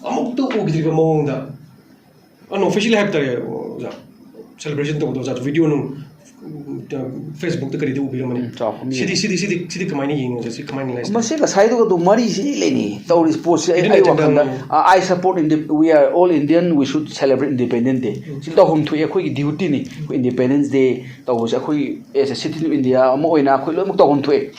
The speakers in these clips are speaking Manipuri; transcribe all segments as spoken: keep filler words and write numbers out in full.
ꯑꯃꯨꯛꯇ ꯎꯈꯤꯗ꯭ꯔꯤꯕ ꯃꯑꯣꯡꯗ, ꯑꯟꯑꯣꯐꯤꯁꯤꯌꯦꯜ ꯍꯥꯏꯕ ꯇꯥꯔꯦ, ꯑꯣꯖꯥ, ꯁꯦꯂꯦꯕ꯭ꯔꯦꯁꯟ ꯇꯧꯕꯗꯣ, ꯑꯣꯖꯥ, ꯚꯤꯗꯤꯑꯣ ꯅꯨꯡ, ꯎꯝ, ꯐꯦꯁꯕꯨꯛꯇ ꯀꯔꯤꯗ ꯎꯕꯤꯔꯝꯃꯅꯤ꯫ ꯎꯝ, ꯆꯥꯎꯈꯠꯃꯤ꯫ ꯁꯤꯗꯤ, ꯁꯤꯗꯤ, ꯁꯤꯗꯤ, ꯁꯤꯗꯤ ꯀꯃꯥꯏꯅ ꯌꯦꯡꯉꯤ, ꯑꯣꯖꯥ? ꯁꯤ ꯀꯃꯥꯏꯅ ꯂꯩ? ꯃꯁꯤ ꯉꯁꯥꯏꯗꯨꯒ ꯑꯗꯨꯝ ꯃꯔꯤꯁꯤ ꯂꯩꯅꯤ ꯇꯧꯔꯤꯁꯤ ꯄꯣꯠꯁꯤ꯫ ꯑꯩ, Indian ꯑꯩ agenda ꯋꯥꯈꯜꯗ, ꯑꯃ꯫ ꯑ, "I support Indi-, we are all Indian, we should celebrate Independence Day"꯫ ꯎꯝ꯫ ꯁꯤ ꯇꯧꯐꯝ ꯊꯣꯛꯑꯦ, ꯑꯩꯈꯣꯏꯒꯤ ꯗ꯭ꯌꯨꯇꯤꯅꯤ꯫ ꯑꯩꯈꯣꯏ Independence Day ꯇꯧꯕꯁꯦ ꯑꯩꯈꯣꯏ as a citizen of India ꯑꯃ ꯑꯣꯏꯅ ꯑꯩꯈꯣꯏ ꯂꯣꯏꯅꯃꯛ ꯇꯧꯐꯝ ꯊꯣꯛꯑꯦ꯫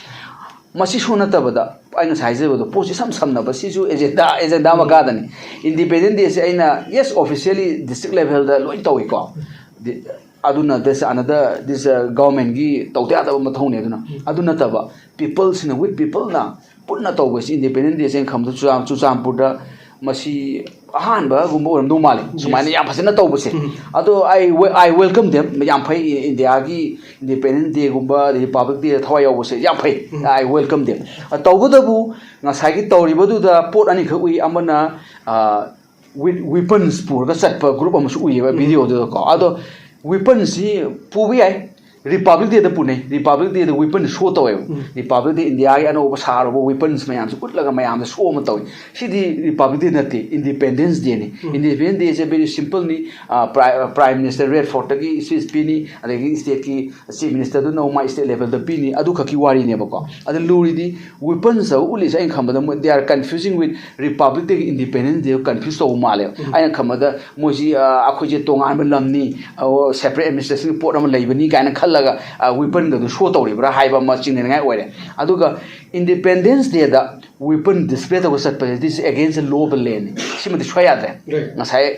ꯃꯁꯤꯁꯨ ꯅꯠꯇꯕꯗ ꯑꯩ ꯉꯁꯥꯏ ꯍꯥꯏꯖꯕꯗꯣ, ꯄꯣꯠꯁꯤ ꯏꯁꯝ ꯁꯝꯅꯕ, ꯁꯤꯁꯨ ꯑꯦꯖꯦꯟꯗꯥ, ꯑꯦꯖꯦꯟꯗꯥ ꯎꯝ꯫ ꯃꯈꯥꯗꯅꯤ꯫ Independence Day ꯁꯦ ꯑꯩꯅ, yes, officially district level ꯗ ꯂꯣꯏ ꯇꯧꯏꯀꯣ꯫ ꯗꯤ-, ꯑꯗꯨꯅ this another, this, uh, government ꯀꯤ ꯇꯧꯗ ꯌꯥꯗꯕ ꯃꯊꯧꯅꯦ꯫ ꯑꯗꯨꯅ ꯎꯝ꯫ ꯑꯗꯨ ꯅꯠꯇꯕ people ꯁꯤꯅ, with people ꯅ ꯄꯨꯟꯅ ꯇꯧꯕꯁꯤ Independence Day ꯁꯦ ꯑꯩꯅ ꯈꯪꯕꯗ ꯆꯨꯔꯥ-, ꯆꯨꯔꯆꯥꯟꯄꯨꯔꯗ ꯃꯁꯤ ꯑꯍꯥꯟꯕꯒꯨꯝꯕ ꯑꯣꯏꯔꯝꯗꯧ ꯃꯥꯜꯂꯦ, ꯎꯝ, ꯁꯨꯃꯥꯏꯅ yes꯫ ꯌꯥꯝ ꯐꯖꯅ ꯇꯧꯕꯁꯦ꯫ ꯎꯝ꯫ ꯑꯗꯣ I we-, I welcome them, ꯌꯥꯝ ꯐꯩ꯫ ꯏꯟꯗꯤꯌꯥꯒꯤ Independence Day ꯒꯨꯝꯕ, Republic Day ꯗ ꯊꯋꯥꯏ ꯌꯥꯎꯕꯁꯦ ꯌꯥꯝ ꯐꯩ꯫ ꯎꯝ꯫ I welcome them꯫ ꯑ, ꯇꯧꯕꯇꯕꯨ ꯉꯁꯥꯏꯒꯤ ꯇꯧꯔꯤꯕꯗꯨꯗ ꯄꯣꯠ ꯑꯅꯤꯈꯛ ꯎꯏ꯫ ꯑꯃꯅ, ꯑ, with weapons ꯄꯨꯔꯒ ꯆꯠꯄ group ꯑꯃꯁꯨ ꯎꯏꯌꯦꯕ ꯎꯝ꯫ ꯚꯤꯗꯤꯑꯣꯗꯨꯗꯀꯣ꯫ ꯑꯗꯣ weapons ꯁꯤ ꯄꯨꯕ ꯌꯥꯏ, Republic Day ꯗ ꯄꯨꯅꯩ꯫ Republic Day ꯗ weapon show ꯇꯧꯋꯦꯕ꯫ ꯎꯝ꯫ Republic Day, ꯏꯟꯗꯤꯌꯥꯒꯤ ꯑꯅꯧꯕ ꯁꯥꯔꯨꯕ weapons ꯃꯌꯥꯝꯁꯦ ꯎꯠꯂꯒ ꯃꯌꯥꯝꯗ show ꯑꯃ ꯇꯧꯋꯤ꯫ ꯁꯤꯗꯤ Republic Day ꯅꯠꯇꯦ, Independence Day ꯅꯤ꯫ ꯎꯝ꯫ Independence Day ꯁꯦ very simple ꯅꯤ꯫ ꯑ, Pri-, Prime Minister Red Fort ꯇꯒꯤ speech ꯄꯤꯅꯤ, ꯑꯗꯒꯤ state ꯀꯤ Chief Minister ꯗꯨꯅ ꯑꯃꯨꯛ ꯃꯥꯏ state level ꯗ ꯄꯤꯅꯤ, ꯑꯗꯨ ꯈꯛꯀꯤ ꯋꯥꯔꯤꯅꯦꯕꯀꯣ꯫ ꯑꯗ ꯂꯨꯔꯤꯗꯤ weapons ꯇꯧꯔ ꯎꯠꯂꯤꯁꯦ ꯑꯩꯅ ꯈꯟꯕꯗ ꯃꯣꯏ, they are confusing with Republic Day ꯒ Independence Day ꯒ confuse ꯇꯧꯕ ꯃꯥꯜꯂꯦꯕ꯫ ꯎꯝ꯫ ꯑꯩꯅ ꯈꯟꯕꯗ ꯃꯣꯏꯁꯤ, ꯑ, ꯑꯩꯈꯣꯏꯁꯦ ꯇꯣꯉꯥꯟꯕ ꯂꯝꯅꯤ, ꯑ, separate administration ꯄꯣꯠ ꯑꯃ ꯂꯩꯕꯅꯤ ꯀꯥꯏꯅ ꯈꯜꯂꯒ, ꯑ, weapon ꯒꯗꯨ show ꯇꯧꯔꯤꯕ꯭ꯔꯥ ꯍꯥꯏꯕ ꯑꯃ ꯆꯤꯡꯅꯅꯤꯡꯉꯥꯏ ꯑꯣꯏꯔꯦ꯫ ꯑꯗꯨꯒ Independence Day ꯗ weapon display ꯇꯧꯕ ꯆꯠꯄꯁꯦ, this is against the law of the land ꯅꯤ꯫ ꯁꯤꯃꯗꯤ ꯁꯣꯏ ꯌꯥꯗ꯭ꯔꯦ꯫ Right꯫ ꯉꯁꯥꯏ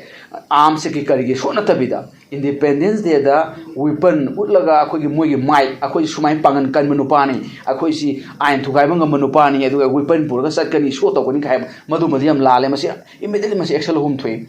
arms ꯀꯤ ꯀꯔꯤꯒꯤ ꯁꯣꯛ ꯅꯠꯇꯕꯤꯗ, Independence Day ꯗ weapon ꯎꯠꯂꯒ ꯑꯩꯈꯣꯏꯒꯤ ꯃꯣꯏꯒꯤ ꯃꯥꯏ, "ꯑꯩꯈꯣꯏ ꯁꯨꯃꯥꯏꯅ ꯄꯥꯡꯒꯟ ꯀꯟꯕ ꯅꯨꯄꯥꯅꯤ, ꯑꯩꯈꯣꯏꯁꯤ ꯑꯥꯏꯟ ꯊꯨꯒꯥꯏꯕ ꯉꯝꯕ ꯅꯨꯄꯥꯅꯤ, ꯑꯗꯨꯒ weapon ꯄꯨꯔꯒ ꯆꯠꯀꯅꯤ, show ꯇꯧꯒꯅꯤ" ꯀꯥꯏ ꯍꯥꯏꯕ, ꯃꯗꯨꯃꯗꯤ ꯌꯥꯝ ꯂꯥꯜꯂꯦ꯫ ꯃꯁꯤ immediately ꯃꯁꯤ action ꯂꯧꯐꯝ ꯊꯣꯛꯏ꯫